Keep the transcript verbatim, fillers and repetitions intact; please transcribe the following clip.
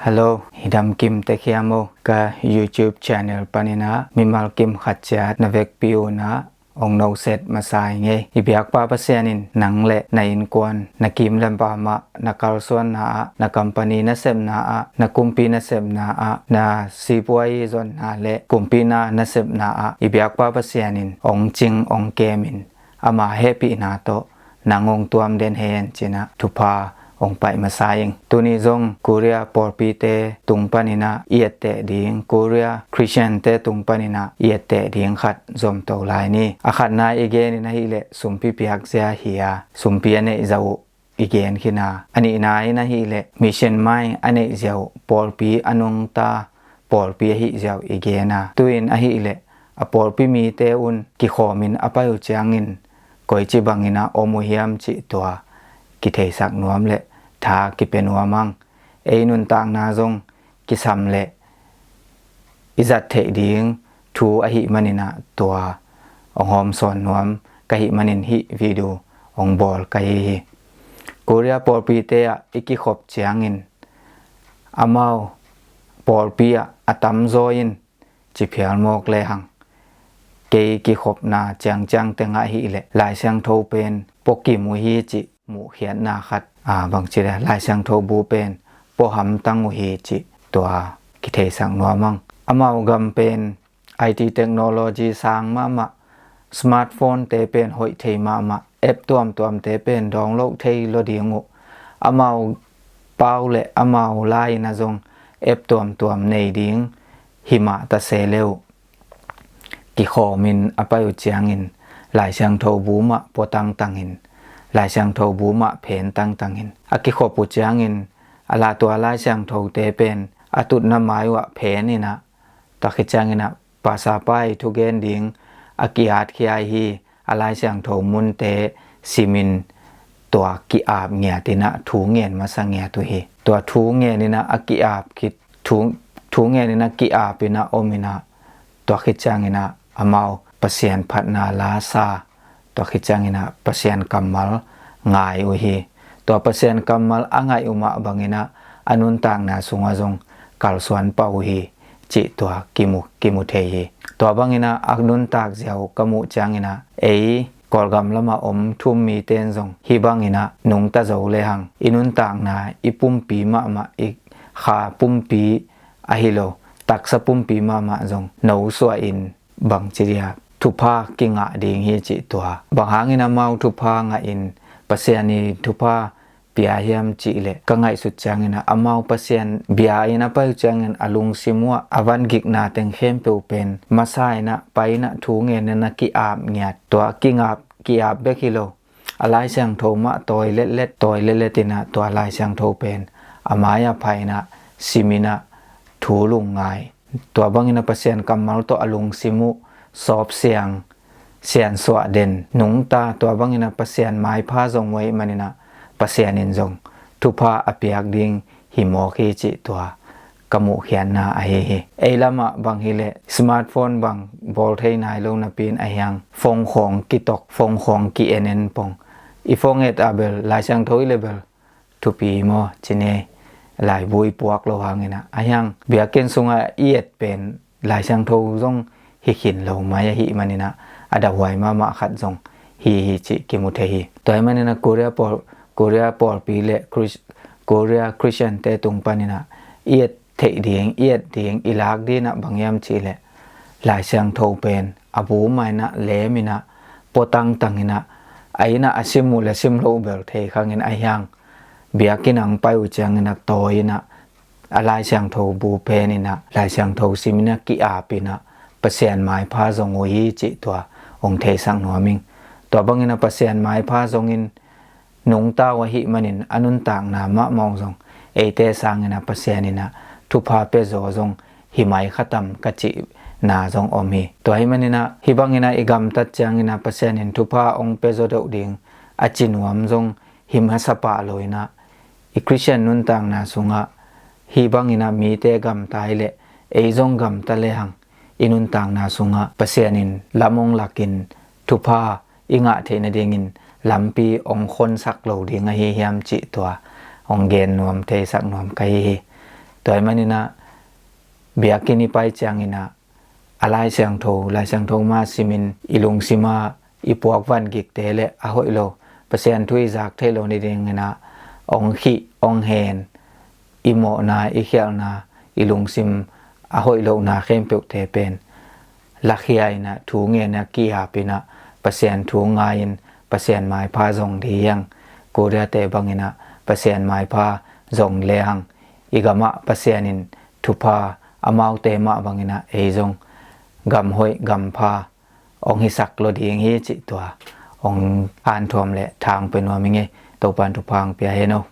Hello, i dam kim tek hiam maw? Ka YouTube channel panin ah mimal kim khat ciat na vekpi un ah ong noset masa ing ei. I biakpa Pasian in nang le na innkuan, na kiim le pam ah, na kalsuanna ah, na company nasepna ah, na kumpi nasepna ah, na sipuai zonna le kumpi na nasepna ah i biakpa Pasian in ong cing ong kem in, ama hehpihna tawh nang ong tuam den hen ci-in ah thupha ong pai masa ing. Tuni zong Korea pawlpite tung panin ah i etteh ding, Korea Christiante tung panin ah i etteh ding khat zom to lai ni. A khatna i genin ahih leh sumpi piakzia hi a, sumpi a neihzia uh i gen khin a. A nihna in ahih leh mission mind a neihzia uh, pawlpi a nungta pawlpi ahih zia uh i gen a. Tu-in ahih leh a pawlpi mite un kikhawmin a pai uh ciangin koici bangin ah om uh hiam cih tua kitheisak nuam le tha kipia nuam ang. Ei nuntakna zong kisam le i zat theih ding thu ahih manin ah tua ong hawmsawn nuam ka hih manin hih video ong bawl ka hi hi. Korea pawlpite ah i kikhop ciangin amau pawlpi ah a tamzaw in ci phial mawk lehang, kei kikhopna ciangciang teng ahih leh Lai Siangtho pen pua kim uh hi cih muhkhiatna khat, a, bangci le Lai Siangtho bu pen pua hamtang uh hi cih tua kitheisak nuam ang. Amau gam pen I T technology sang mahmah, smartphone te pen hoih thei mahmah, app tuamtuamte pen download thei lo ding uh. Amau pau le amau lai-in ah zong app tuamtuam nei ding hi mah ta se le uh, kikhawmin a pai uh ciangin Lai Siangtho bu mah pua tangtangin, Lai Siangtho bu mah phen tangtangin a kikhop uh ciangin a la tua Lai Siangthote pen a tutna mai uh ah phen in ah, tua khit ciangin ah pastor pa i thugen ding a ki-at khia hi. A Lai Siangtho munte simin tua ki-ap ngiat in ah thu ngen masa ngiat uh hi. Tua thu ngen in ah a ki-ap khit, thu, thu ngen in ah ki-ap in ah om in ah, tua khit ciangin ah amau Pasian phatna la sa, tua khit ciangin ah Pasian kammal ngai uh hi. Tua Pasian kammal a ngaih uh mah bangin ah a nuntakna sungah zong kalsuan pah uh hi cih tua kimu, kimu thei hi. Tua bangin ah a nuntak zia uh ka muh ciangin ah ei Kawlgam lamah om thu-um mite in zong hih bangin ah nungta zo lehang i nuntakna, i pumpi mahmah, i kha pumpi ahi lo, taksa pumpi mahmah zong nosuah in bangci dia thupha kingah ding hi cih tua. Bang hangin amau thupha ngahin Pasian i thupha pia hiam cih leh ka ngaihsut ciangin ah amau Pasian bia in a pai uh ciangin a lungsim uh ah a van gikna teng khempeuh pen masa in ah pai in ah thu ngen in ah ki-ap ngiat, tua kingap, ki-ap bek hi lo, a Lai Siangtho mah tawi letlet, tawi letlet in ah tua Lai Siangtho pen a mai-ah pha in ah sim in ah thu lungngai, tua bangin ah Pasian kammal tawh a lungsim uh sawpsiang, siansuah den, nungta, tua bangin ah Pasian maipha zong uh ahih manin ah Pasian in zong thupha a piak ding hi mawk hi cih tua ka muhkhiatna ahi hi. Ei lamah bang hi leh smartphone bang bawl thei nai lo napi in a hiang phone khawng kitok, phone khawng ki-en en pong, i phone et a bel Lai Siangtho i le bel thupi maw ci ni, laibu i puak lo hangin ah. A hiang biakinn sungah i et pen Lai Siangtho zong hi khin lo mai ahih manin ah a dahhuai mahmah khat zong hi hi cih kimu thei hi. Tua ahih manin ah Korea pawl, Korea pawlpi le Chris, Korea Christiante tung panin ah i et theih ding, i et ding, i lak ding ah bang hiam cih leh Lai Siangtho pen a bu mah in ah lem in ah pua tangtang in ah, a inn ah a sim uh le sim loh bel thei khang in a hiang biakinn ah pai uh ciangin ah tawi in ah a Lai Siangtho bu phen in ah Lai Siangtho sim in ah ki-ap in ah Pasian maipha zong uh hi cih tua ong theisak nuam ing. Tua bangin ah Pasian maipha zongin nungta uh ahih manin a nuntakna mahmah uh zong eite sangin ah Pasian in ah thupha pia zaw zong hi mai kha tam ka cihna zong om hi. Tua ahih manin ah hih bangin ah i gamtat ciangin ah Pasian in thupha ong pia zaw deuh ding a ci nuam zong hi masa pah lo in ah, i Christian nuntakna sungah hih bangin ah mite gamta hi leh ei zong gamta lehang i nuntakna sungah Pasian in lam ong lakin thupha i ngah theih nadingin lampi ong khonsak lo ding ahi hiam cih tua ong gen nuam, theisak nuam ka hi hi. Tua ahih manin ah biakinn i pai ciangin ah a Lai Siangtho, Lai Siangtho ma simin i lungsima i puak van gikte le a hoih lo Pasian thu i zak theih loh nadingin ah hong khih, hong hen, i mawhna, i khialhna, i lungsim a hoih lohna khempeuhte pen lakhia in ah, thu ngen a ki-ap in ah, Pasian thu ngai-in Pasian maipha zong ding hi hang. Koreate bangin ah Pasian maipha zong lehang i gamah Pasian in thupha, amaute mah bangin ah ei zong gam hoih gam pha hong hisak lo ding hi cih tua hong anthuam le thang pe nuam ing ei. Topan thupha hong pia hen aw.